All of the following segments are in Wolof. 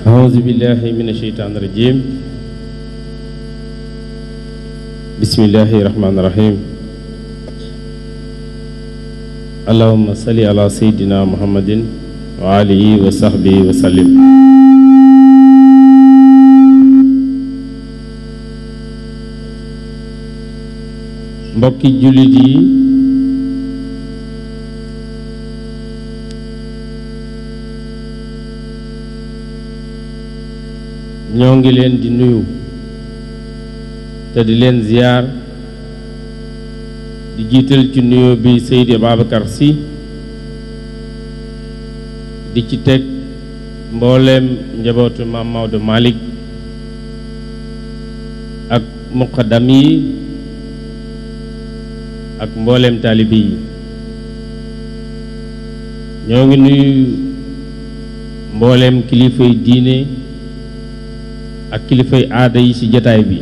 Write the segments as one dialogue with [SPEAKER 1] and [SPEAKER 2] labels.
[SPEAKER 1] أعوذ بالله من الشيطان الرجيم بسم الله الرحمن الرحيم اللهم صل على سيدنا محمد وآله وصحبه وسلم mbokki jullit yi ñoo ngi leen di nuyu te di leen ziyaar di jiital ci nuyoo bi Seydi Babacar Sy di ci teg mbooleem njabootu Maam Maodo Malick ak muqaddam yi ak mbooleem taalibe yi ñoo ngi nuyu mbooleem kilifay diine ak kilifay aada yi ci jataay bi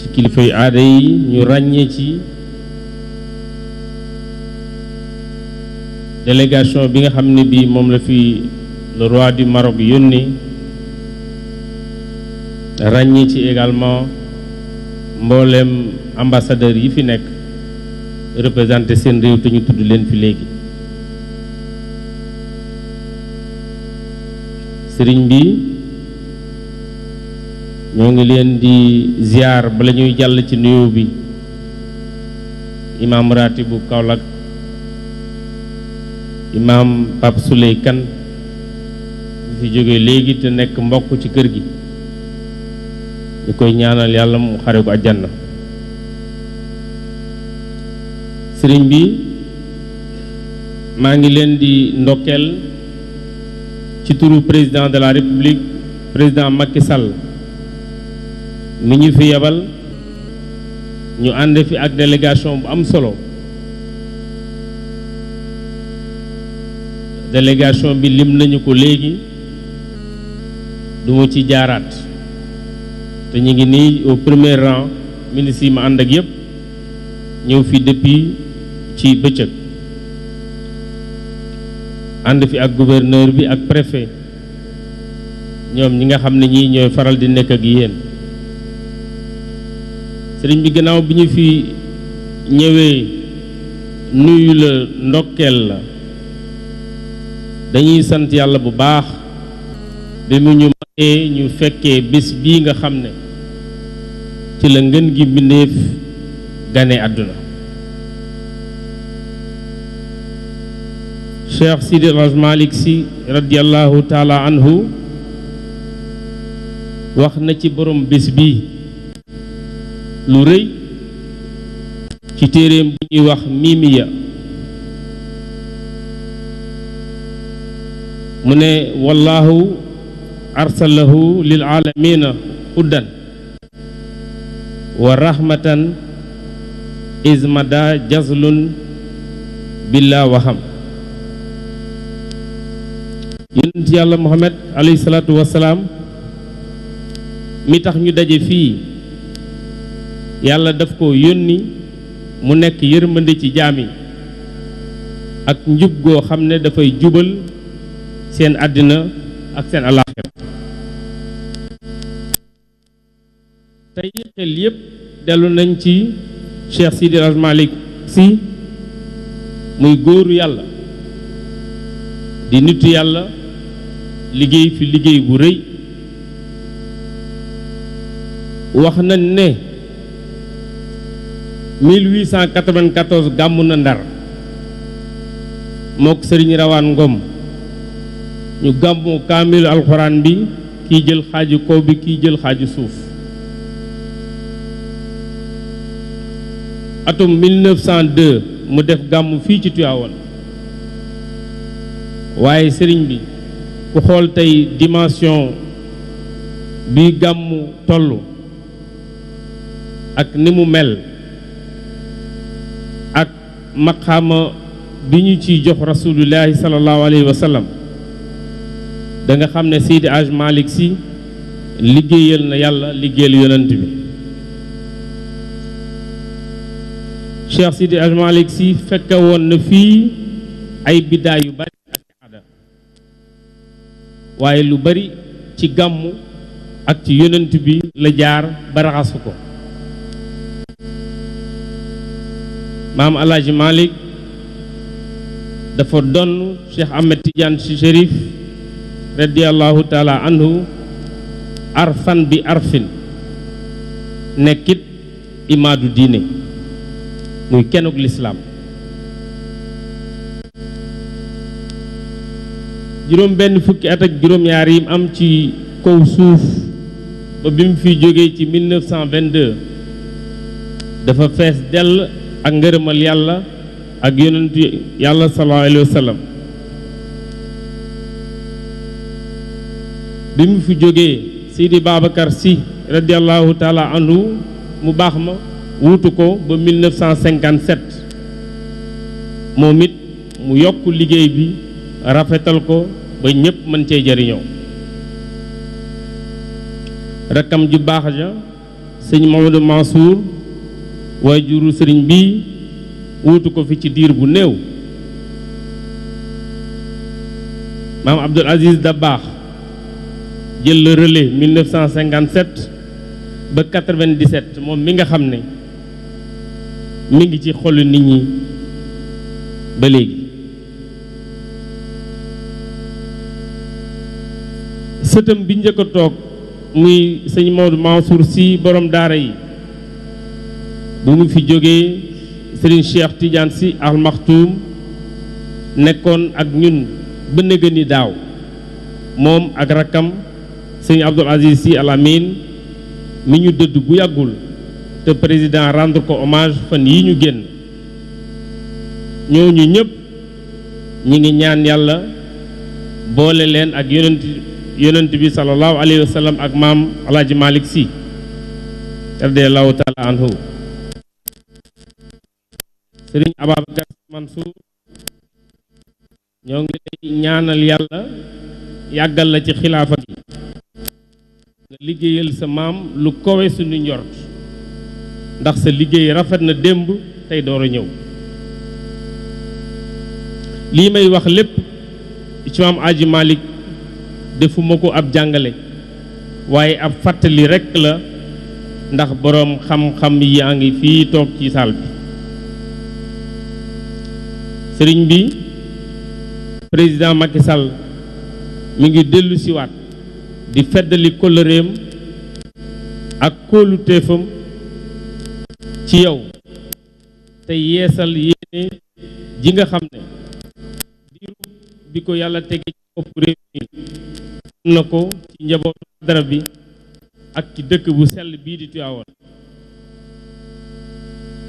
[SPEAKER 1] ci kilifay aada yi ñu ràññee ci délégation bi nga xam ne bii moom la fi le roi du Maroc yónni ràññee ci également mbooleem ambassadeur yi fi nekk représenté seen réew te ñu tudd leen fi léegi sëriñ bi ñoo ngi leen di ziar bala ñuy jàll ci nuyoo bi imam ratibu Kaolack imam Pape Souley Kane ñu fi jógee léegi te nekk mbokk ci kër gi ñu koy ñaanal yàlla mu xare ko àjjana sëriñ bi maa ngi leen di ndokkeel ci turu président de la république président Macky Sall mi ñu fi yebal ñu ànd fi ak délégation bu am solo délégation bi lim nañu ko léegi du ma ci jaaraat te ñu ngi nii au premier rang ministre yi ma ànd ak yépp ñëw fi depuis ci bëccëg ànd fi ak gouverneur bi ak préfet ñoom ñi nga xam ne ñii ñooy faral di nekk ak yéen sëriñ bi gannaaw bi ñu fi ñëwee nuyu la ndokkeel la dañuy sant yàlla bu baax bi mu ñu mayee ñu fekkee bis bii nga xam ne ci la ngën gi mbindéef gane àdduna Cheikh Sidi El Hadj Malick Sy radiyallahu taala anhu wax na ci borom bis bi lu rëy ci téeréem bu ñuy wax Mimiya mu ne wallahu arsalahu lil alamina uddan wa rahmatan izmada jazlun billah waham yonent yàlla Muhammad alayhi salaatu wasalaam mi tax ñu daje fii yàlla daf ko yónni mu nekk yërmande ci jaam yi ak njub goo xam ne dafay jubal seen àddina ak seen alaaxira tey xel yépp dellu nañ ci Cheikh Sidi El Hadj Malick Sy muy góoru yàlla di nitu yàlla liggéey fi liggéey bu rëy wax nañ ne 1894 gàmmu na Ndar mook Sëriñ Rawaan Ngom ñu gàmmu kaamilu alxuraan bi kii jël xaaju kaw bi kii jël xaaju suuf atum 1902 mu def gàmmu fii ci Tivaouane waaye sëriñ bi ku xool tey dimension bi gàmmu tollu ak ni mu mel ak maqaama bi ñu ciy jox rasulullahi sallallahu alayhi wa sallam da nga xam ne Seydi Hadj Malick Sy liggéeyal na yàlla liggéeyal yonent bi Cheikh Seydi Hadj Malick Sy fekke woon na fii ay biddaay yu bari ak aada waaye lu bari ci gàmmu ak ci yonent bi la jaar ba raxasu ko maam Alaaji Malick dafa donn Cheikh Ahmed Tidiane Sy Chérif radiyallahu taala anhu arfan bi arfin nekkit imaadu diine muy kenuk lislaam juróom benn fukki at ak juróom-ñaar yim am ci kaw suuf ba bi mu fi jógee ci 1922 dafa fees dell ak ngërëmal yàlla ak yonentu yàlla sallallahu alayhi wa sallam bi mu fi jógee Seydi Babacar Sy radiyallahu taala anhu mu baax ma wuutu ko ba 1957 moom it mu yokk liggéey bi rafetal ko ba ñépp mën cee jariñoo rakkam ju baax ja sëñ Mamadou Mansour waaye juru sëriñ bi wuutu ko fi ci diir bu néew maam Abdoul Aziz Dabakh jël le relais 1957 ba 97 moom mi nga xam ne mi ngi ci xolu nit ñi ba léegi sëtam bi njëkk a toog muy sëñ Maodo Mansour Sy borom daara yi bu mu fi jógee Serigne Cheikh Tidiane Sy Al Maktoum nekkoon ak ñun ba nëgë ni daaw moom ak rakkam sëñ Abdoul Aziz Sy Al Amin mi ñu dëdd bu yàggul te président rendre ko hommage fan yi ñu génn ñooñu ñëpp ñi ngi ñaan yàlla boole leen ak yonent bi sallallahu alayhi wa sallam ak maam Alaaji Malick Sy radiyallahu taala anhu Sëriñ Ababacar Mansour ñoo ngi lay ñaanal yàlla yàggal la ci xilaafa gi nga liggéeyal sa maam lu kowe suñu njort ndax sa liggéey rafet na démb tey door a ñëw lii may wax lépp ci maam Aji Malick defuma ko ab jàngale waaye ab fàttali rekk la ndax boroom xam-xam yaa ngi fii toog ci saal bi sëriñ bi président Macky Sall mi ngi dellu siwaat di feddali kóllëreem ak kóoluteefam ci yow te yeesal yéene ji nga xam ne diiru bi ko yàlla tege ci bopp réew mi am na ko ci njabootu dara bi ak ci dëkk bu sell bii di Tivaouane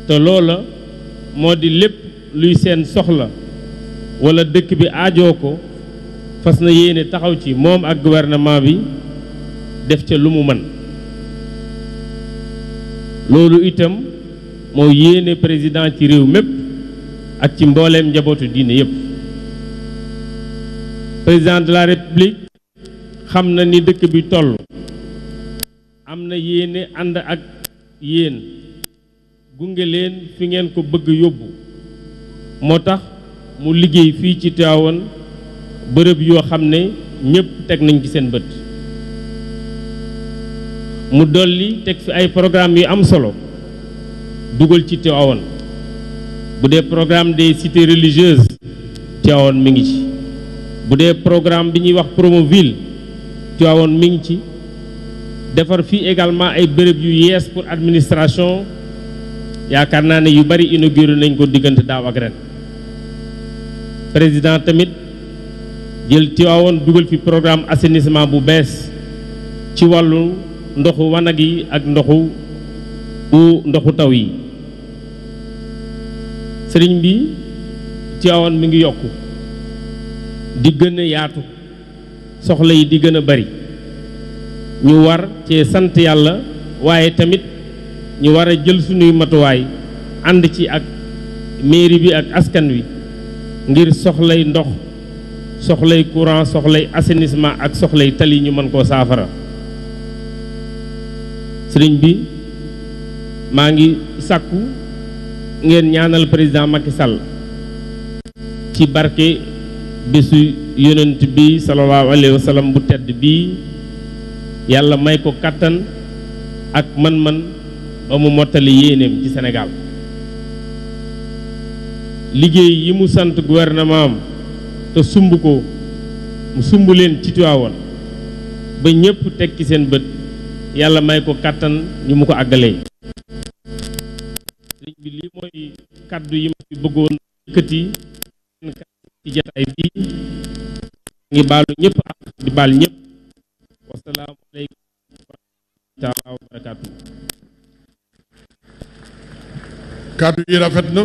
[SPEAKER 1] te loola moo di lépp luy seen soxla wala dëkk bi aajoo ko fas na yéene taxaw ci moom ak gouvernement bi def ca lu mu mën loolu itam moo yéene président ci réew mépp ak ci mbooleem njabootu diine yépp président de la république xam na ni dëkk bi toll am na yéene ànd ak yéen gunge leen fi ngeen ko bëgg yóbbu moo tax mu liggéey fii ci Tivaouane bërëb yoo xam ne ñépp teg nañ ci seen bët mu dolli teg fi ay programme yu am solo dugal ci Tivaouane bu dee programme des cités religieuses Tivaouane mi ngi ci bu dee programme bi ñuy wax Promoville Tivaouane mi ngi ci defar fii également ay bërëb yu yees pour administration yaakaar naa ne yu bari inauguré nañ ko diggante daaw ak ren président tamit jël Tivaouane dugal fi programme assainissement bu bees ci wàllu ndoxu wanag yi ak ndoxu taw yi sëriñ bi Tiwaawan mi ngi yokku di gën a yaatu soxla yi di gën a bari ñu war cee sant yàlla waaye tamit ñu war a jël sunuy matuwaay ànd ci ak mairie bi ak askan wi ngir soxlay ndox soxlay courant soxlay assainissement ak soxlay tali ñu mën koo saafara sëriñ bi maa ngi sàkku ngeen ñaanal président Macky Sall ci barke bésu yonent bi sallallahu alayhi wa sallam bu tedd bii yàlla may ko kàttan ak man-man ba mu mottali yéeneem ci Sénégal liggéey yi mu sant gouvernement am te sumb ko mu sumb leen ci Tiwaawan ba ñëpp teg ci seen bët yàlla may ko kàttan ñu mu ko àggalee sëriñ bi lii mooy kàddu yi ma fi bëggoon yëkkati ci jataay bii ngi baalu ñëpp ak di baal ñëpp wasalaamu aleykum wa rahmatullaahi wa barakaatu
[SPEAKER 2] kàddu yi rafet na